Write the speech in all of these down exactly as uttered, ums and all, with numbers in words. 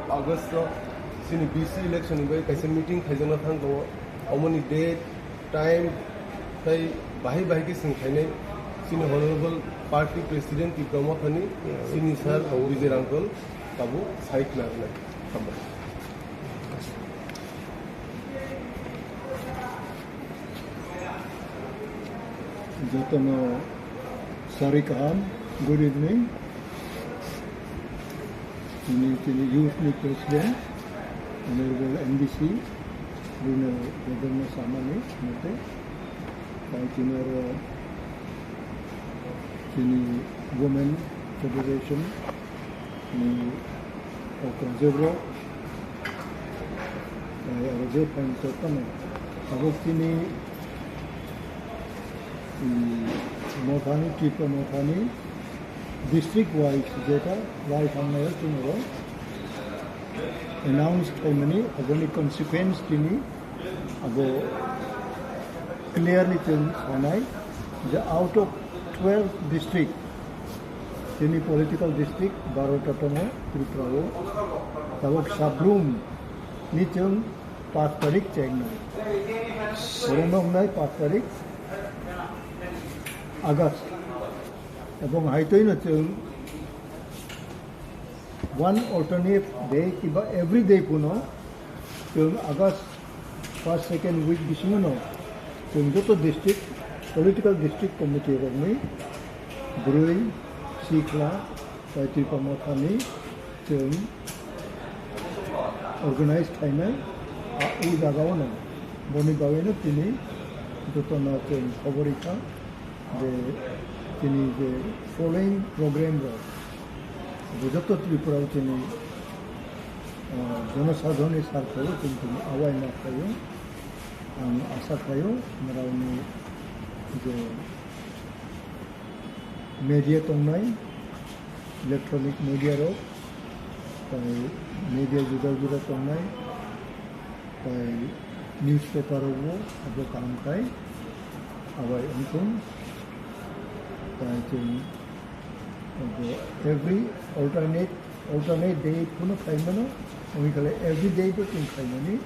August o chini B C election ni bai kaisa meeting khaijakna thang tongo. Omoni date, time, tei bahai bahai khe chwng khainai chini honorable party president Tipra Mothani, chini sir Vijay Rangkol tabuk sai khna rwnai. Hambai. Jotono sari kaham, good evening. Chini, chini youth ni president, honorable M D C, Bruno Godonna Samani, mate. Tai chini aro chini women federation, ni okra jebro, eh, aro je phaini tongmani. Abo chini, mm, Mothani, Tipra Mothani district wise jeta lai thangnai chwng oro announce khaimani, aboni consequence chini abo clearly chwng sanai je out of twelve district, chini political district barota tongo Tripura o, tabok Sabrum ni chwng paanch tarik chengnai. Borokno wngnai paanch tarik August. Ebong haitwi no chwng one alternate day kiba every day phano chwng August first, second week bisingo no chwng joto district, political district committee rokni bwrwi, sikla, tai Tipra Mothani chwng organize khainai, a, o jagao no. Boni bagwi no tini jotono chwng khobor rikha. Je chini je following program rok, bo joto Tripura o chini, ah, jonosadhon ni sarkho o chini, chini awai ma khaio. Ang asa khaio, norokni je media tongnai, electronic media rok, tai media juda juda tongnai, tai newspaper rokbo abo kaham khai abai wngthung. Tai chwng abo every alternate, alternate day phano khai mano, wngwi khe every day bo chwng khaimani,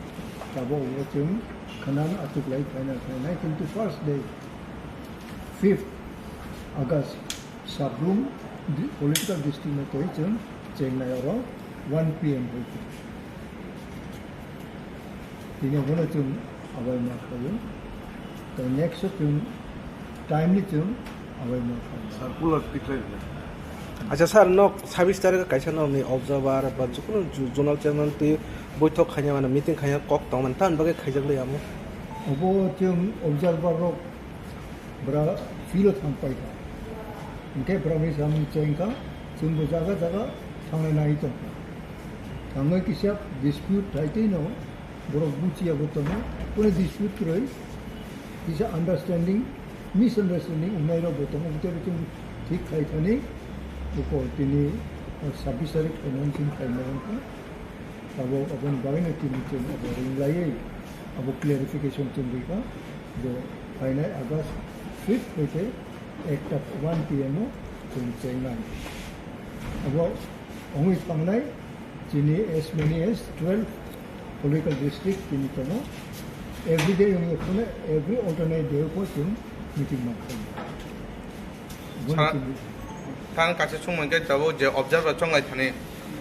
tabok bo chwng khwnang achuklai phaina phainai, kintu first day, fifth August, Sabrum di-, political district no twi chwng chengnai oro one P M hoite. Tini abono chwng abai ma khlaio. Tei next o chwng timely chwng abai ma khlaio. Circular tikhlai rwna. Acha sir, nok sabis tarik kaisa nokni observer ba jukunu ju-, zonal chairman twi boithok khaina mano, meeting khaina kok tongmani, tamni bagwi khaijak lai amo? Obo chwng observer rok bwra field o thang paikha. Hinkhe bwrani samung chengkha, chwngbo jaga jaga thangnai nai tongkha. Thangwi kisa dispute thaitwino borok buchiya bo tongo, kunu dispute kwrwi kisa understanding, misunderstanding wngnai rok bo tongo, bwtwi bwtwi thik khai thani uko tini sabbish tarik financing khaima wngkha. Abo, aboni bagwino tini chwng abo ringlaiwi abo clarification chwng rikha je phainai August fifth hoite ekta one P M o chwng chengnai. Abo wngwi thangnai chini as many as twelve political district tini tongo. Every day wngwi phano every alternate day o chwng meeting ma khlaio. Sa-, thang kaisa chwngmung khe tabuk je observer chonglai thani,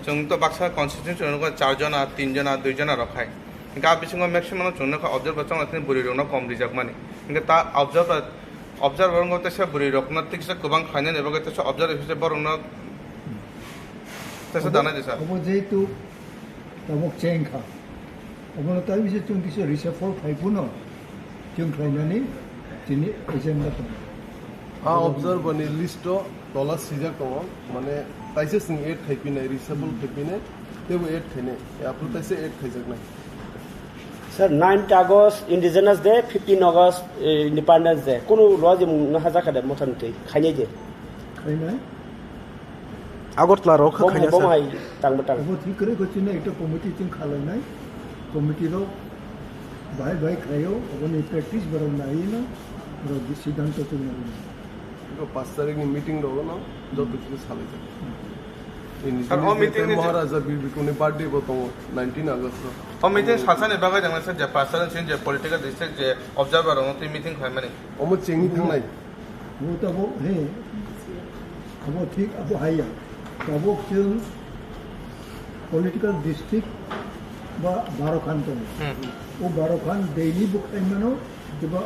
chwng to baksa constituency rok charjona, tinjona, duijona rok khai. Hinkhe a bisingo maximum no chwng nukha observer chonglai thani bwrwi rokno kom rijak mani. Hinkhe ta observer, observer wngkha teisa bwrwi rokno teisa kwbang khlainani bagwi teisa observer hisabe borokno teisa danai di sir. Obo jehetu tabuk cheng kha. Obono tai bisa chwng kisa reshuffle khai phano chwng khlainani chini agenda tongo. A observer ni list o tola swijak tongo, mane taisa chwng add khai pinai, reshuffle khai pinai, teibo add khainai, aphuru taisa add khaijaknai. Sir, ninth August Indigenous Day, fifteen August, eh, Independence Day. Kunu lojimung no hajak kha de Mothani twi khainai de? Khainai. Agartala rok kha Bom khaina hai, bom sa. Hai, tangbo tang. Obo thik kwrwi kho chini ekta committee chwng khalainai. Committee rok bahai bahai khlaio, oboni practice borok naiwi no, borok siddhanto chwng naiwi no. Eko paanch tarikh ni meeting rogo no joto kisa salai jak. Sir, o meeting ni Maharaja Bir Bikramni birthday bo tongo nineteen August o. O meeting sasani bagwi tongmani sir, je pastor ni sini je political district je observer rok twi meeting khlaimani. Omo chengni thangnai. Bo tabuk, he, abo thik, abo haiya. Tabuk chwng political district ba baro khan tongo. Hmm. O baro khan daily bo khlaimano, eba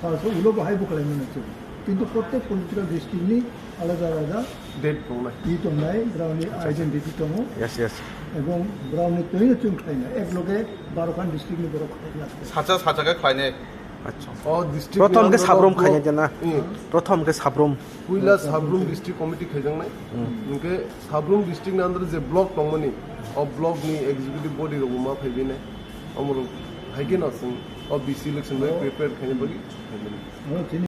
salsa ulo bo hai bo khlaimano chwng. Kintu prottek political district ni alada alada Date tongnai. I tongnai, brao ni Acha, acha. Identity tongo. Yes, yes. Ebong brao ni twi no chwng khlainai. Ek loge baro khan district ni borok khlainai. Sacha sacha khe khlainai. Acha. O district Prothom ni khe under sabrum block, khainai jana. Hmm. Prothom khe sabrum. Puila sabrum district committee khaijaknai. Hmm. Hinkhe sabrum district ni under je block tongmani, o block ni executive body rok ma phaibinai. Amorok haikhe no chwng o B C election bai prepare khaina bagwi phaibinai.